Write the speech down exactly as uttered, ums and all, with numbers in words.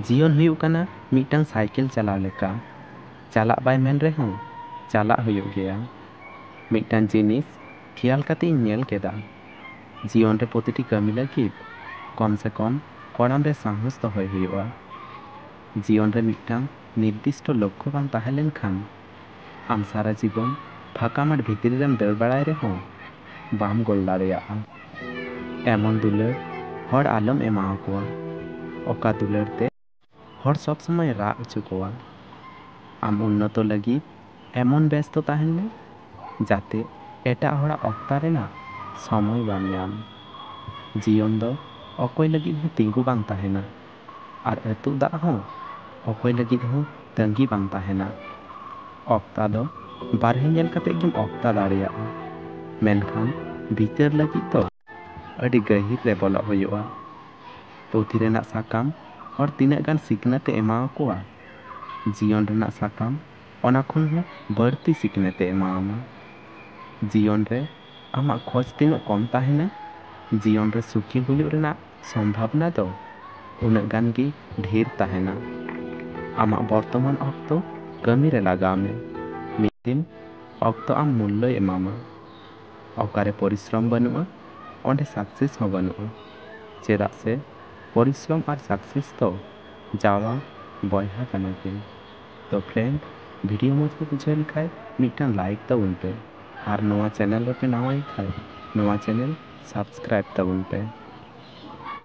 ᱡᱤᱭᱚᱱ ᱦᱩᱭᱩᱜ ᱠᱟᱱᱟ ᱢᱤᱫᱴᱟᱝ ᱥᱟᱭᱠᱮᱞ ᱪᱟᱞᱟᱣ ᱞᱮᱠᱟ᱾ ᱪᱟᱞᱟᱜ ᱵᱟᱭ ᱢᱮᱱ ᱨᱮᱦᱚᱸ ᱪᱟᱞᱟᱜ ᱦᱩᱭᱩᱜ ᱜᱮᱭᱟ᱾ ᱢᱤᱫᱴᱟᱝ ᱡᱤᱱᱤᱥ ᱠᱷᱮᱭᱟᱞ ᱠᱟᱛᱮ ᱤᱧ ᱧᱮᱞ ᱠᱮᱫᱟ, ᱡᱤᱭᱚᱱ ᱨᱮ ᱯᱨᱚᱛᱤᱴᱤ ᱠᱟᱹᱢᱤ ᱞᱟᱹᱜᱤᱫ ᱠᱚᱢ ᱥᱮ ᱠᱚᱢ ᱠᱚᱲᱟᱢ ᱨᱮ ᱥᱟᱦᱚᱥ ᱫᱚᱦᱚᱭ ᱦᱩᱭᱩᱜᱼᱟ᱾ ᱡᱤᱭᱚᱱ ᱨᱮ ᱢᱤᱫᱴᱟᱝ ᱱᱤᱨᱫᱤᱥᱴᱚ ᱞᱚᱠᱠᱷᱚ ᱵᱟᱝ ᱛᱟᱦᱮᱸ ᱞᱮᱱᱠᱷᱟᱱ ᱟᱢ ᱥᱟᱨᱟ ᱡᱤᱵᱚᱱ ᱯᱷᱟᱸᱠᱟ ᱢᱟᱴ ᱵᱷᱤᱛᱨᱤ ᱨᱮᱢ ᱫᱟᱹᱲ ᱵᱟᱲᱟᱭ ᱨᱮᱦᱚᱸ ᱵᱟᱢ ᱜᱳᱞ ᱫᱟᱲᱮᱭᱟᱜᱼᱟ᱾ ᱮᱢᱚᱱ ᱫᱩᱞᱟᱹᱲ ᱦᱚᱲ ᱟᱞᱚᱢ ᱮᱢᱟ ᱟᱠᱚᱣᱟ, ᱚᱠᱟ ᱫᱩᱞᱟᱹᱲ ᱛᱮ ᱦᱚᱲ ᱥᱚᱵ ᱥᱚᱢᱚᱭ ᱨᱟᱜ ᱦᱚᱪᱚ ᱠᱚᱣᱟ᱾ ᱟᱢ ᱩᱱᱱᱚᱛᱚ ᱞᱟᱹᱜᱤᱫ ᱮᱢᱚᱱ ᱵᱮᱥᱛᱚ ᱛᱟᱦᱮᱱ ᱢᱮ, ᱡᱟᱛᱮ ᱮᱴᱟᱜ ᱦᱚᱲᱟᱜ ᱚᱠᱛᱟ ᱨᱮᱱᱟᱜ ᱥᱚᱢᱚᱭ ᱵᱟᱢ ᱧᱟᱢ᱾ ᱡᱤᱭᱚᱱ ᱫᱚ ᱚᱠᱚᱭ ᱞᱟᱹᱜᱤᱫ ᱦᱚᱸ ᱛᱤᱸᱜᱩ ᱵᱟᱝ ᱛᱟᱦᱮᱱᱟ, ᱟᱨ ᱟᱹᱛᱩᱜ ᱫᱟᱜ ᱦᱚᱸ ᱚᱠᱚᱭ ᱞᱟᱹᱜᱤᱫ ᱦᱚᱸ ᱛᱟᱺᱜᱤ ᱵᱟᱝ ᱛᱟᱦᱮᱱᱟ᱾ ᱚᱠᱛᱟ ᱫᱚ ᱵᱟᱨᱦᱮ ᱧᱮᱞ ᱠᱟᱛᱮ ᱜᱮᱢ ᱚᱠᱛᱟ ᱫᱟᱲᱮᱭᱟᱜᱼᱟ, ᱢᱮᱱᱠᱷᱟᱱ ᱵᱤᱪᱟᱹᱨ ᱞᱟᱹᱜᱤᱫ ᱫᱚ ᱟᱹᱰᱤ ᱜᱟᱹᱦᱤᱨ ᱨᱮ ᱵᱚᱞᱚᱜ ᱦᱩᱭᱩᱜᱼᱟ᱾ ᱯᱩᱛᱷᱤ ᱨᱮᱱᱟᱜ ᱥᱟᱠᱟᱢ ᱦᱚᱲ ᱛᱤᱱᱟᱹᱜ ᱜᱟᱱ ᱥᱤᱠᱷᱱᱟᱹᱛ ᱮ ᱮᱢᱟ ᱟᱠᱚᱣᱟ, ᱡᱤᱭᱚᱱ ᱨᱮᱱᱟᱜ ᱥᱟᱠᱟᱢ ᱚᱱᱟ ᱠᱷᱚᱱ ᱦᱚᱸ ᱵᱟᱹᱲᱛᱤ ᱥᱤᱠᱷᱱᱟᱹᱛ ᱮ ᱮᱢᱟ ᱟᱢᱟ᱾ ᱡᱤᱭᱚᱱ ᱨᱮ ᱟᱢᱟᱜ ᱠᱷᱚᱡᱽ ᱛᱤᱱᱟᱹᱜ ᱠᱚᱢ ᱛᱟᱦᱮᱱᱟ, ᱡᱤᱭᱚᱱ ᱨᱮ ᱥᱩᱠᱷᱤ ᱦᱩᱭᱩᱜ ᱨᱮᱱᱟᱜ ᱥᱚᱢᱵᱷᱟᱵᱱᱟ ᱫᱚ ᱩᱱᱟᱹᱜ ᱜᱟᱱ ᱜᱮ ᱰᱷᱮᱨ ᱛᱟᱦᱮᱱᱟ᱾ ᱟᱢᱟᱜ ᱵᱚᱨᱛᱚᱢᱟᱱ ᱚᱠᱛᱚ ᱠᱟᱹᱢᱤ ᱨᱮ ᱞᱟᱜᱟᱣ ᱢᱮ᱾ ᱢᱤᱫ ᱫᱤᱱ ᱚᱠᱛᱚ ᱟᱢ ᱢᱩᱞᱞᱚᱭ ᱮᱢᱟᱢᱟ᱾ ᱚᱠᱟᱨᱮ ᱯᱚᱨᱤᱥᱨᱚᱢ ᱵᱟᱹᱱᱩᱜᱼᱟ, ᱚᱸᱰᱮ ᱥᱟᱠᱥᱮᱥ ᱦᱚᱸ ᱵᱟᱹᱱᱩᱜᱼᱟ᱾ ᱪᱮᱫᱟᱜ ᱥᱮ ᱯᱚᱨᱤᱥᱨᱚᱢ ᱟᱨ ᱥᱟᱠᱥᱮᱥ ᱫᱚ ᱡᱟᱣᱟ ᱵᱚᱭᱦᱟ ᱠᱟᱱᱟ ᱠᱤᱱ᱾ ᱛᱚ ᱯᱷᱨᱮᱱᱰ, ᱵᱷᱤᱰᱤᱭᱳ ᱢᱚᱡᱽ ᱯᱮ ᱵᱩᱡᱷᱟᱹᱣ ᱞᱮᱠᱷᱟᱡ ᱢᱤᱫᱴᱟᱝ ᱞᱟᱭᱤᱠ ᱛᱟᱵᱚᱱ ᱯᱮ, ᱟᱨ ᱱᱚᱣᱟ ᱪᱮᱱᱮᱞ ᱨᱮᱯᱮ ᱱᱟᱣᱟᱭ ᱠᱷᱟᱡ ᱱᱚᱣᱟ ᱪᱮᱱᱮᱞ ᱥᱟᱵᱥᱠᱨᱟᱭᱤᱵ ᱛᱟᱵᱚᱱ ᱯᱮ᱾